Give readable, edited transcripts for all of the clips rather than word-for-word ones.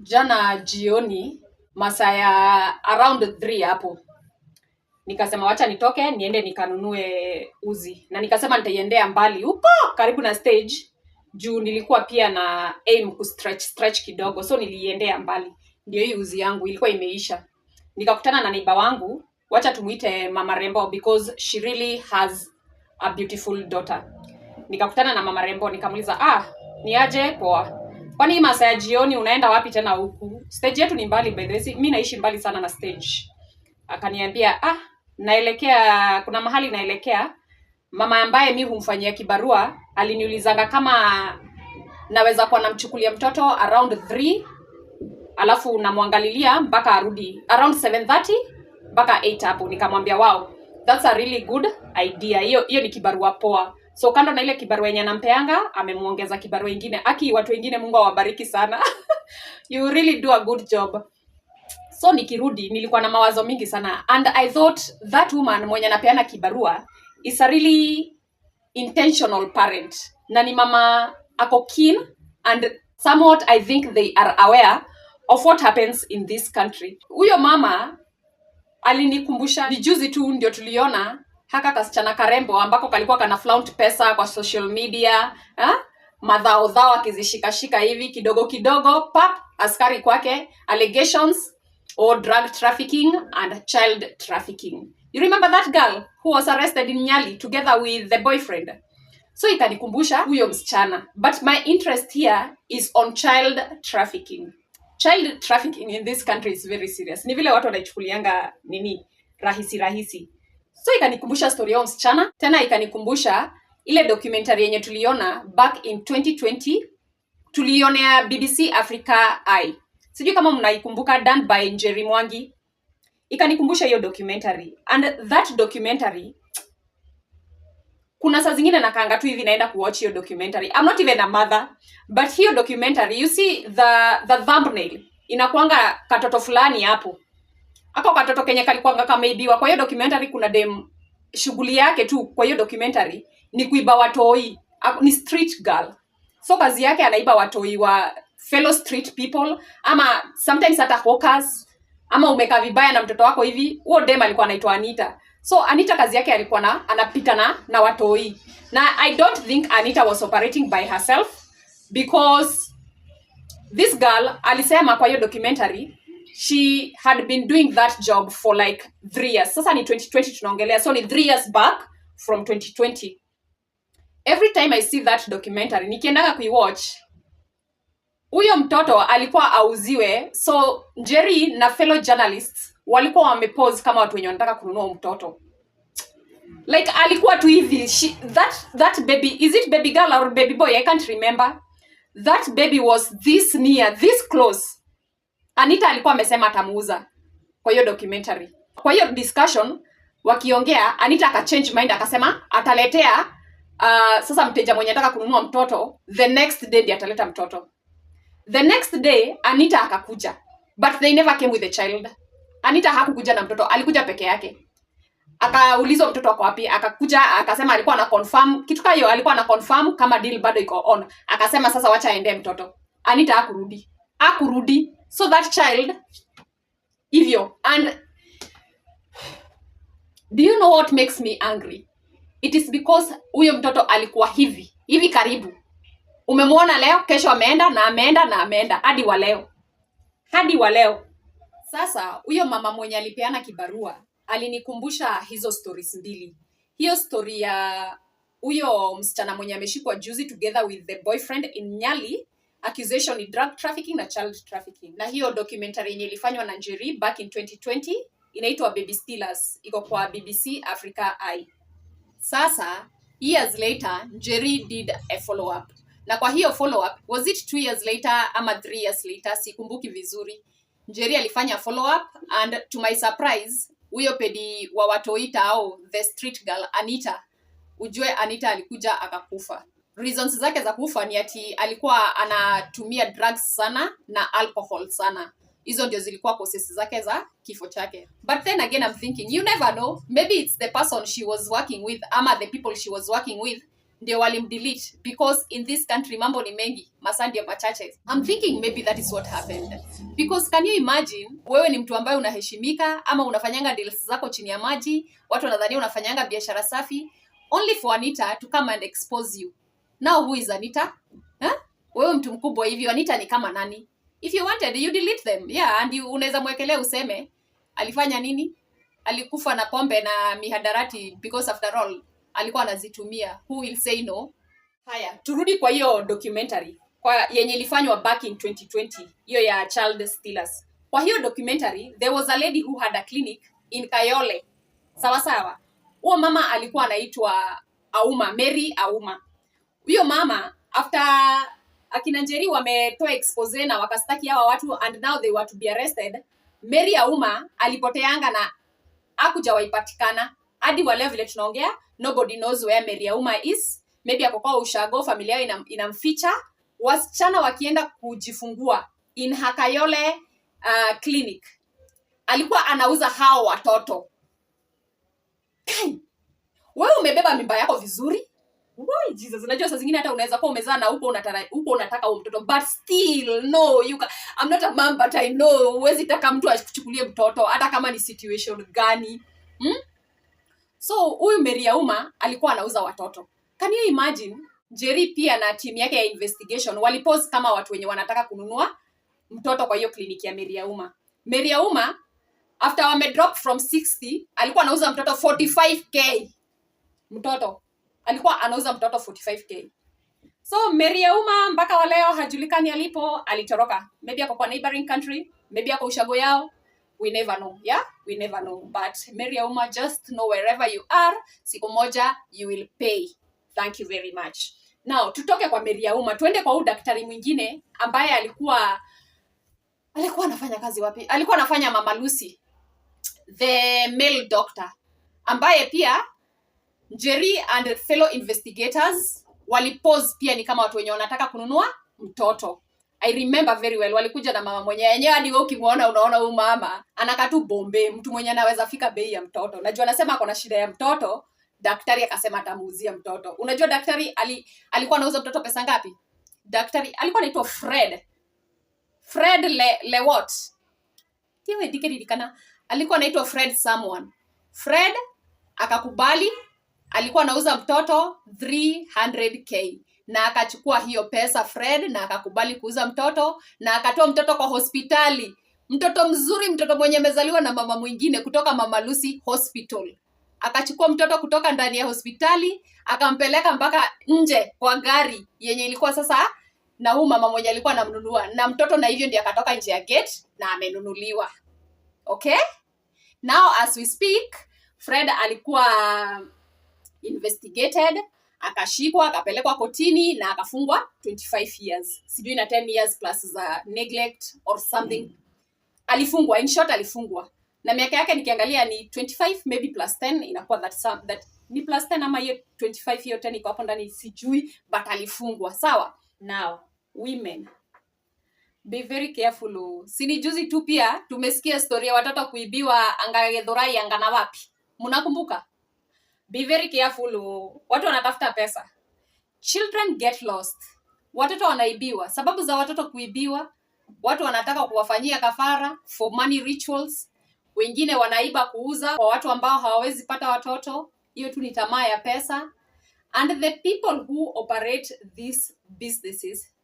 Jana jioni, masaa ya around 3 hapo, nikasema wacha nitoke niende nikanunue uzi, na nikasema nitaiendea mbali huko karibu na stage, juu nilikuwa pia na aim ku stretch stretch kidogo, so niliiendea mbali. Ndio hii uzi yangu ilikuwa imeisha. Nikakutana na neighbor wangu, wacha tumuite Mama Rembo because she really has a beautiful daughter. Nikakutana na Mama Rembo, nikamuuliza, "Ah, ni aje?" "Poa." "Kwani hii masaa ya jioni unaenda wapi tena huku? Stage yetu ni mbali, by the way, mi naishi mbali sana na stage." Akaniambia, "Ah, naelekea, kuna mahali naelekea. Mama ambaye mi humfanyia kibarua aliniulizanga kama naweza kuwa namchukulia mtoto around 3, alafu namwangalilia mpaka arudi around 7:30 mpaka 8 hapo." Nikamwambia, "Wow, that's a really good idea. Hiyo hiyo ni kibarua poa." So kando na ile kibarua yenye anampeanga, amemuongeza kibarua ingine. Aki watu wengine, Mungu awabariki sana, you really do a good job. So nikirudi, nilikuwa na mawazo mingi sana, and I thought that woman mwenye anapeana kibarua is a really intentional parent, na ni mama ako keen, and somewhat I think they are aware of what happens in this country. Huyo mama alinikumbusha, ni juzi tu ndio tuliona haka kasichana karembo ambako kalikuwa kana flaunt pesa kwa social media, ha? Madhaodhao akizishikashika hivi kidogo kidogo, pap, askari kwake, allegations or drug trafficking and child trafficking. You remember that girl who was arrested in Nyali together with the boyfriend? So ikanikumbusha huyo msichana, but my interest here is on child trafficking. Child trafficking in this country is very serious. Ni vile watu wanaichukulianga nini, rahisi rahisi. So ikanikumbusha story ya huyo msichana, tena ikanikumbusha ile documentary yenye tuliona back in 2020, tulionea BBC Africa Eye. Sijui kama mnaikumbuka, done by Njeri Mwangi. Ikanikumbusha hiyo documentary, and that documentary, kuna saa zingine nakaanga tu hivi, naenda kuwatch hiyo documentary. I'm not even a mother, but hiyo documentary, you see the thumbnail inakuanga katoto fulani hapo, ako katoto kenye kalikuanga kameibiwa. Kwa hiyo documentary kuna dem, shughuli yake tu kwa hiyo documentary ni kuiba watoi. Ni street girl, so kazi yake anaiba watoi wa fellow street people, ama sometimes hata hawkers, ama umekaa vibaya na mtoto wako hivi. Huo dem alikuwa anaitwa Anita. So Anita kazi yake alikuwa na anapita na watoi, na I don't think Anita was operating by herself, because this girl alisema kwa hiyo documentary she had been doing that job for like 3 years. Sasa ni 2020 tunaongelea, so ni 3 years back from 2020. Every time I see that documentary, nikiendaga kuiwatch, huyo mtoto alikuwa auziwe. So Njeri na fellow journalists walikuwa wamepose kama watu wenye wanataka kununua mtoto. Like alikuwa tu hivi, that baby, is it baby girl or baby boy? I can't remember. That baby was this near, this close. Anita alikuwa amesema atamuuza kwa hiyo documentary. Kwa hiyo discussion wakiongea, Anita akachange mind, akasema ataletea sasa mteja mwenye anataka kununua mtoto the next day ndiye ataleta mtoto. The next day Anita akakuja, but they never came with the child. Anita hakukuja na mtoto, alikuja peke yake. Akaulizwa mtoto ako wapi, akakuja akasema alikuwa ana confirm kitu kama hiyo, alikuwa ana confirm kama deal bado iko on. Akasema sasa wacha aende mtoto. Anita hakurudi, hakurudi. So that child hivyo. And do you know what makes me angry? It is because huyo mtoto alikuwa hivi hivi karibu. Umemwona leo, kesho ameenda na ameenda na ameenda, hadi wa leo, hadi wa leo. Sasa huyo mama mwenye alipeana kibarua alinikumbusha hizo stories mbili: hiyo story ya huyo msichana mwenye ameshikwa juzi together with the boyfriend in Nyali, accusation ni drug trafficking na child trafficking, na hiyo documentary yenye ilifanywa na Njeri back in 2020, inaitwa Baby Stealers, iko kwa BBC Africa Eye. Sasa years later, Njeri did a follow up, na kwa hiyo follow up, was it 2 years later ama 3 years later, sikumbuki vizuri, Njeri alifanya follow up, and to my surprise, huyo pedi wa watoita au the street girl Anita, ujue Anita alikuja akakufa. Reasons zake za kufa ni ati alikuwa anatumia drugs sana na alcohol sana. Hizo ndio zilikuwa causes zake za kifo chake. But then again, I'm thinking, you never know, maybe it's the person she was working with ama the people she was working with Ndio walimdelete, because in this country mambo ni mengi, masaa ndio machache. I'm thinking maybe that is what happened, because can you imagine, wewe ni mtu ambaye unaheshimika ama unafanyanga deals zako chini ya maji, watu wanadhania unafanyanga biashara safi, only for Anita to come and expose you. Now who is Anita, huh? Wewe mtu mkubwa hivyo, Anita ni kama nani? If you wanted, you delete them, yeah, and you unaweza mwekelea useme alifanya nini, alikufa na pombe na mihadarati, because after all alikuwa anazitumia. Who will say no? Haya, turudi kwa hiyo documentary, kwa yenye ilifanywa back in 2020, hiyo ya child stealers. Kwa hiyo documentary, there was a lady who had a clinic in Kayole, sawa sawa. Huo mama alikuwa anaitwa Auma, Mary Auma. Huyo mama, after akina Njeri wametoa expose na wakastaki hawa watu and now they were to be arrested, Mary Auma alipoteanga na hakujawahi patikana hadi wa leo vile tunaongea. Nobody knows where Mary Auma is. Maybe ako kwa ushago, familia yao inamficha. Wasichana wakienda kujifungua in her Kayole clinic, alikuwa anauza hao watoto. Kai, wewe umebeba mimba yako vizuri. Why, Jesus? Unajua saa zingine hata unaweza kuwa umezaa na huko unatara huko unataka huo mtoto, but still no, you can, I'm not a mom, but I know huwezi taka mtu akuchukulie mtoto hata kama ni situation gani, So huyu Mary Auma alikuwa anauza watoto. Can you imagine? Njeri pia na timu yake ya investigation walipose kama watu wenye wanataka kununua mtoto kwa hiyo kliniki ya Mary Auma. Mary Auma, after wame drop from 60, alikuwa anauza mtoto 45K. Mtoto alikuwa anauza mtoto 45K. So Mary Auma mpaka wa leo hajulikani alipo, alitoroka. Maybe ako kwa neighboring country, maybe ako ushago yao. We never know. Yeah, we never know. But Mary Auma, just know wherever you are, siku moja you will pay. Thank you very much. Now tutoke kwa Mary Auma, tuende kwa huyu daktari mwingine ambaye alikuwa anafanya kazi wapi? Alikuwa anafanya Mama Lucy, the male doctor, ambaye pia Njeri and fellow investigators walipose pia ni kama watu wenye wanataka kununua mtoto. I remember very well, walikuja na mama mwenye yenyewe hadi wewe ukimwona unaona huyu mama anakaa tu bombe, mtu mwenye anaweza fika bei ya mtoto. Najua anasema ako na shida ya mtoto, daktari akasema atamuuzia mtoto. Unajua daktari alikuwa anauza mtoto pesa ngapi? Daktari alikuwa anaitwa Fred. Fred Le what? Tiwe dikeririkana. Alikuwa anaitwa Fred someone. Fred akakubali, alikuwa anauza mtoto 300K na akachukua hiyo pesa Fred, na akakubali kuuza mtoto na akatoa mtoto kwa hospitali. Mtoto mzuri, mtoto mwenye amezaliwa na mama mwingine kutoka Mama Lucy Hospital. Akachukua mtoto kutoka ndani ya hospitali akampeleka mpaka nje kwa gari yenye ilikuwa sasa na huu mama mwenye alikuwa anamnunua na mtoto, na hivyo ndio akatoka nje ya gate na amenunuliwa. Okay? Now as we speak, Fred alikuwa investigated, akashikwa, akapelekwa kotini na akafungwa 25 years, sijui na 10 years plus za neglect or something. Alifungwa, in short alifungwa, na miaka yake nikiangalia ni 25 maybe plus 10, inakuwa that, some, that ni plus 10 ama hiyo 25, hiyo 10 iko hapo ndani, sijui, but alifungwa. Sawa. Now women, be very careful, oh. Si ni juzi tu pia tumesikia story ya watoto kuibiwa anga Githurai, anga na wapi, mnakumbuka? Be very careful, oh. Watu wanatafuta pesa. Children get lost, watoto wanaibiwa. Sababu za watoto kuibiwa, watu wanataka kuwafanyia kafara for money rituals, wengine wanaiba kuuza kwa watu ambao hawawezi pata watoto. Hiyo tu ni tamaa ya pesa. And the people who operate these businesses,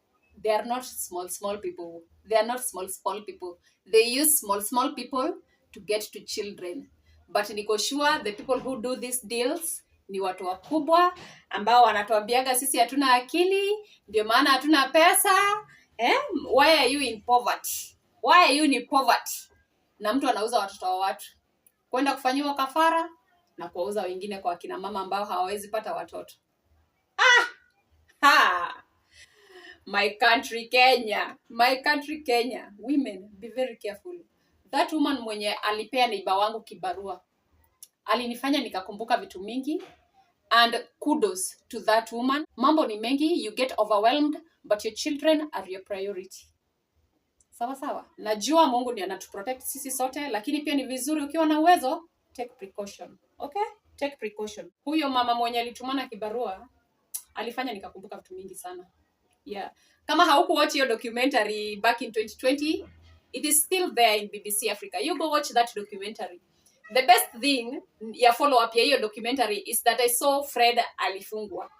they are not small small people. They are not small small people. They use small small people to get to children. But niko sure the people who do these deals ni watu wakubwa ambao wanatuambiaga sisi hatuna akili, ndio maana hatuna pesa, eh? Why are you in poverty? Why are you in poverty? Na mtu anauza watoto wa watu kwenda kufanyiwa kafara na kuwauza wengine kwa akina mama ambao hawawezi pata watoto. Ah! Ha! My country Kenya, my country Kenya. Women, be very careful. That woman mwenye alipea neighbor wangu kibarua alinifanya nikakumbuka vitu mingi, and kudos to that woman. Mambo ni mengi, you get overwhelmed, but your children are your priority. Sawa sawa. Najua Mungu ndiye anatuprotect sisi sote, lakini pia ni vizuri ukiwa na uwezo, take precaution. Okay? Take precaution. Huyo mama mwenye alitumana kibarua Alifanya nikakumbuka vitu mingi sana. Yeah, kama haukuwatch hiyo documentary back in 2020, it is still there in BBC Africa. You go watch that documentary. The best thing ya follow up ya hiyo documentary is that I saw Fred alifungwa,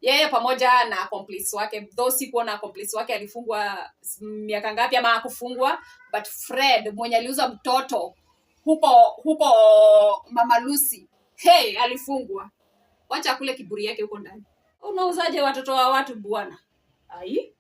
yeye pamoja na accomplice wake, though sikuona accomplice wake alifungwa miaka ngapi ama hakufungwa. But Fred mwenye aliuza mtoto huko huko Mama Lucy, hey, alifungwa. Wacha kule kiburi yake huko ndani. Unauzaje watoto wa watu, bwana? Ai.